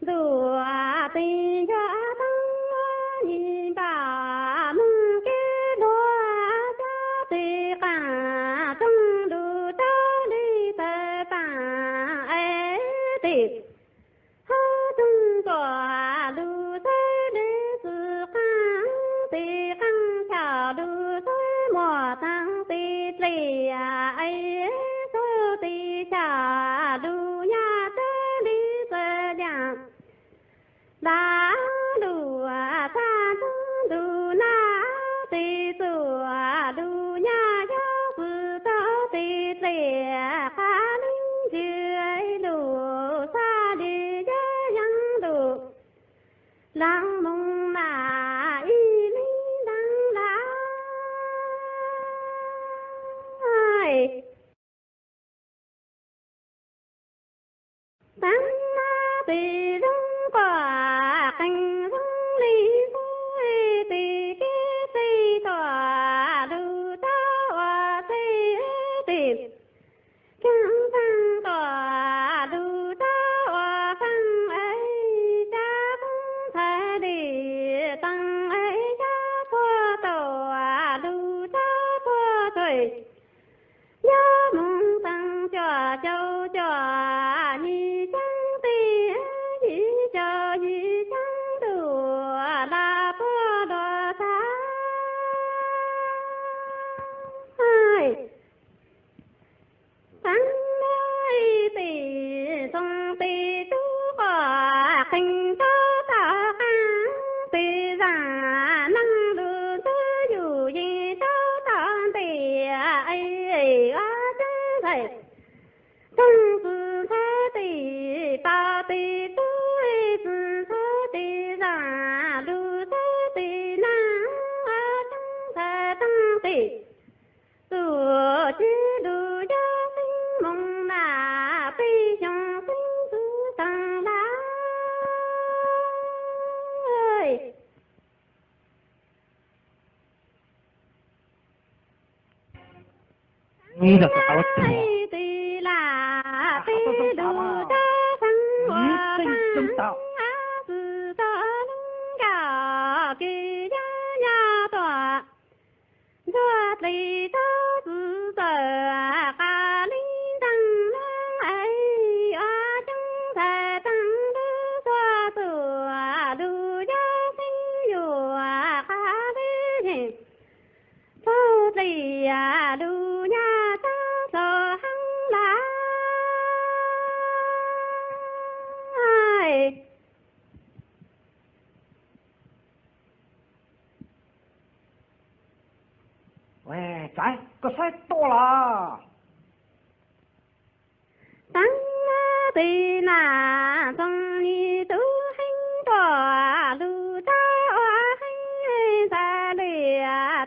Ntuj, tes nchuav toob ua nyi npam, moog kev hluav cov tes qaab, tsoog lug tau le tawg taag es tes, hab tsoog tuam lug txawb le txwv qaab, tes qaab xyaum lug txawb muam taag tes dliam es, txug tes xyaum lug nyaj txawb le txawg liam. Lav lug txag ntxoov ntuj nag, tes txuam lug nyaj yuav txwv tau tes dliam, qha leej ntsis lug txag le yawg yeeb lug, laag moog mas ib leeg laag. Taag nab tes zoo quaj qeeg zoo le ntuj, tes kev txij tuam lug tau ua txij, tes keeb faaj tuam lug tau ua faaj es, caj koob ntxhais le taag es, caj puag tuam lug tau puag txhais, yog moog taag cuaj caug cuaj nyi caab tes, yim caug yim caab ntuj, laj puag luag txag. Taag nab tes ntxoo tes tub quaj qeeg tau tag qaab, tes zaam naag lug ntxwg yug yeej tau tag ntes, ua caab ntxhais taag txwv ntxhais tes pab tes tub, txwv ntxhais tes zaam lug txawb tes naag, ua caab ntxhais taag tes txuj ci lug yog xeeb moog mas peb xyoo xeeb txwv taag lawm. Tes lam tes lug tau xeeb ua faaj, txwv tau lub nkaus kev yog nyaj tuam, ntxuag dlej tau txwv txawm qas le ntaag naag es, ua caab ntxhais taag lug txuag txuj lug yog xeeb yuam qas le yeej, txuag dlej lug nyaj txag txaus heev lawm. Koj saib tuaj lawm. Taag nab tes lam ntxoo nyi tub heev tuaj lug tau ua heev, ntxhais le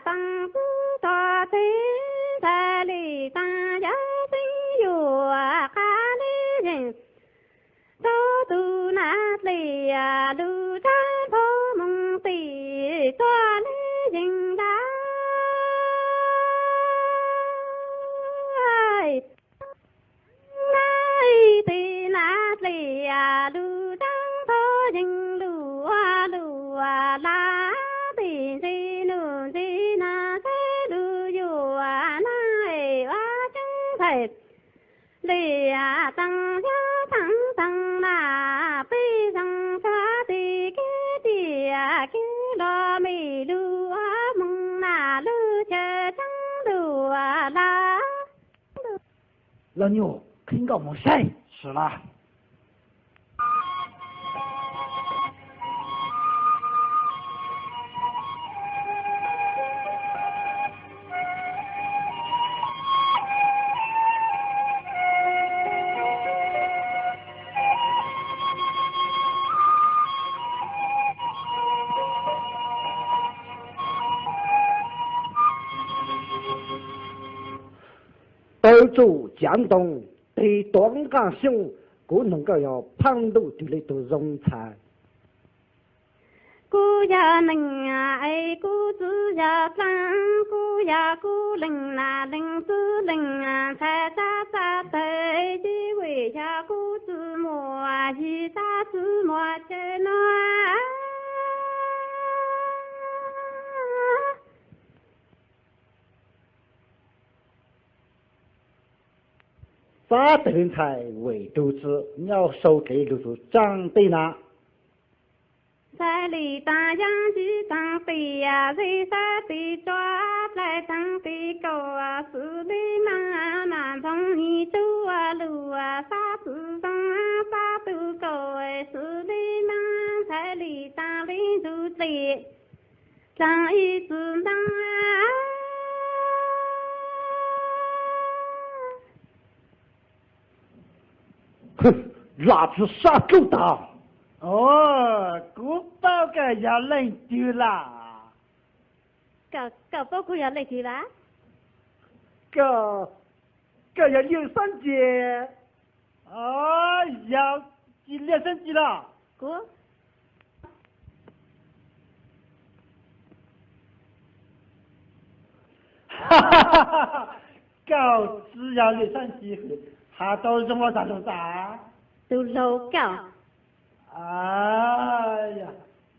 taag txwv txuag txhais, ntxhais le taag yog xeeb yuam qas le yeej, txuv tug nab dlej lug tag npog moog tes txuag le yeej lawm. Nab tes nab dlej lug tag npog yeej lug ua lug laj, tes ntse nuj ntse naag txhais lug yuam naag es, ua caab ntxhais le taag yog taag taag Los nyuj, qhib nkauj mus saib. Tawv tsuj cav ntoo, tig tuav nqaj xyooj, kuv noog koj yog phaj ntuj twg li tus zoo ntxhais. Kuv yog neeg es kuv txwv yog dlaab, kuv yog kuv leej nam leej txwv leej ntxhais, txab txab tawg, ib vim yog kuv txwv muaj yig, txab txwv muaj chaw no. Txab tawg ntxhais, vim tus tsi nyob sau dlev lug tug tsaab teb na. Ntxhais li taag yaab ntsis taag tis, zej sab tis tsua, dlai taag tis kaum, xws li maam nam ntxoov ni tub lug, sab txwv zoo sab tug kaum, xws li maam ntxhais li taag li ntug dlej, dlaag ib txwv ntaag. Lam tsi sab dlub taag. Kuv paub koj yog leej twg lawm. Koj paub kuv yog leej twg lawm? Koj, koj yog Liaj Xeeb Cis. Yog Liaj Xeeb Cis los? Kuv, koj tsi yog Liaj Xeeb Cis, has tau zoo ua tsaug lug tas. Tus laug koj.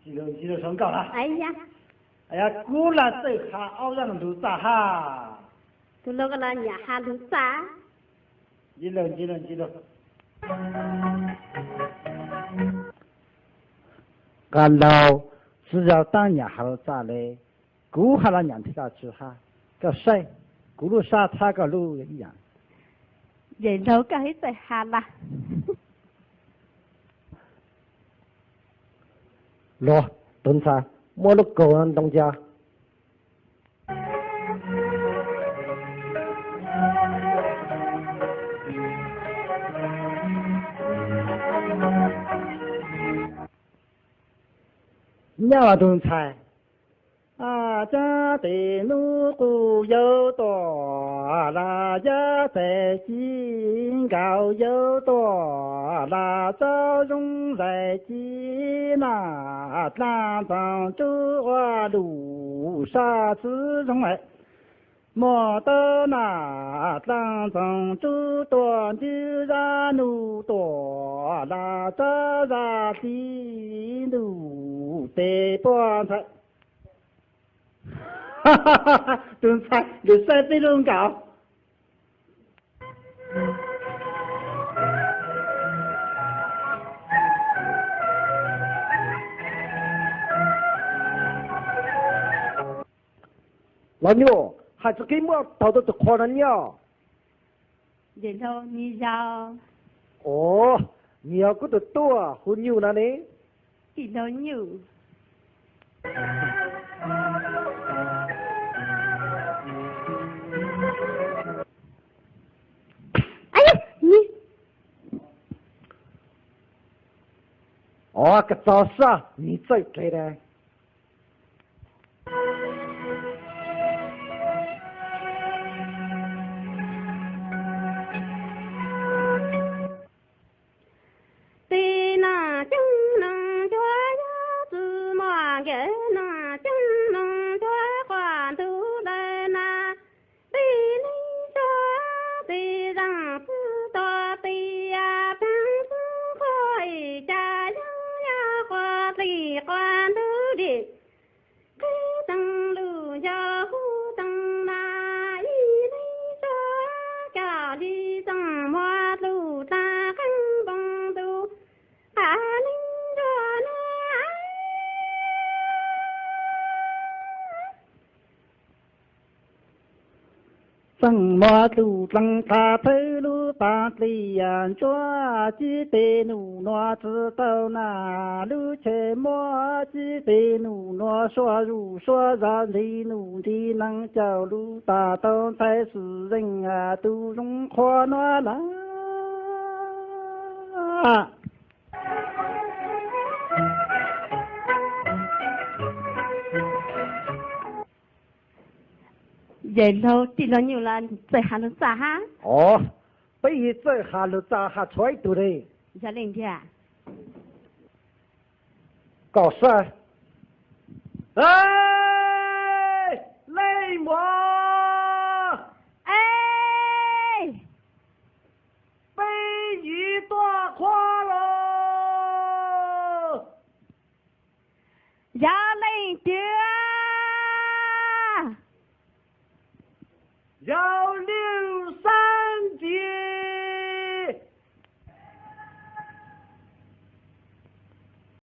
Tsis lug, tsis lug zoo nkauj na. Kuv lam txawj has ob zaj lug txaj hab. Tus laug koj lam nyam has lug txaj. Tsis lug, tsis lug, tsis lug. Koj laug, tsi yog taab nyam has lug txaj le, kuv hab lam nyam nthe koj tsi hab. Koj saib, kuv lub sab txhab koj lub ib yaam. Yawm laug koj hab txawj has lawm. Los, tus ntxhais, muab lub kaug ntoo ca. Nyab los tus ntxhais, tsaab tes nub qub yuav tuaj lawm, yog txais ci nkaus yuav tuaj lawm, tsaug zoo zais ci na, dlaab ntxoov tub ua lug sab txwv zoo. Muaj tau na, dlaab ntxoov tub tuaj ntsib zaj nub tuaj lawm, tsaug zaj txiv ntuj tes puab ntxhais. Tus ntxhais, lug saib peb lub nkaus. Los nyuj, hais tsis qib muab taug tau tus qhua no nyuj. Yawm laug, nwg yog, o, nwg yog kuv tus tub hu Nyuj no ne. Tij laug Nyuj. O, koj txog sab, nwg txawj dle na. Tij Naj Ceeb Noog Ncuab, yog tsi muaj nkawd Naj Ceeb Noog Ncuab quas ntug lawm na, tij neeg tsuag tij zaaj tsi tuaj tias Pheej Xwb qhuav ib ca yog yog quas dlej quas ntug li, qhib teeb lug yog hu teeb na, ib neeg tsuag kaum li txooj muag lug taag qeej npoo ntu, a neeg tsuag na. Txooj muag lug dlaag tag thawj lub Taag dlej ntsuab cib peg num nuav tsi tau na, lub chaw muab cib peg num nuav sua zuj sua zaa ntxhee num ntxhee neeg caum lug taag tau ntxhais swm zeej tug zoo qhua nuav na. Yawg laug, tij laug Nyuj Las txawj has lug txaj hab. Os, peb yeej txawj has lug txaj hab tshuav ib tug ne. Yog leej twg? Kom sab. Leej muam, peb yim tuaj qhua lawm. Yog leej twg? Yog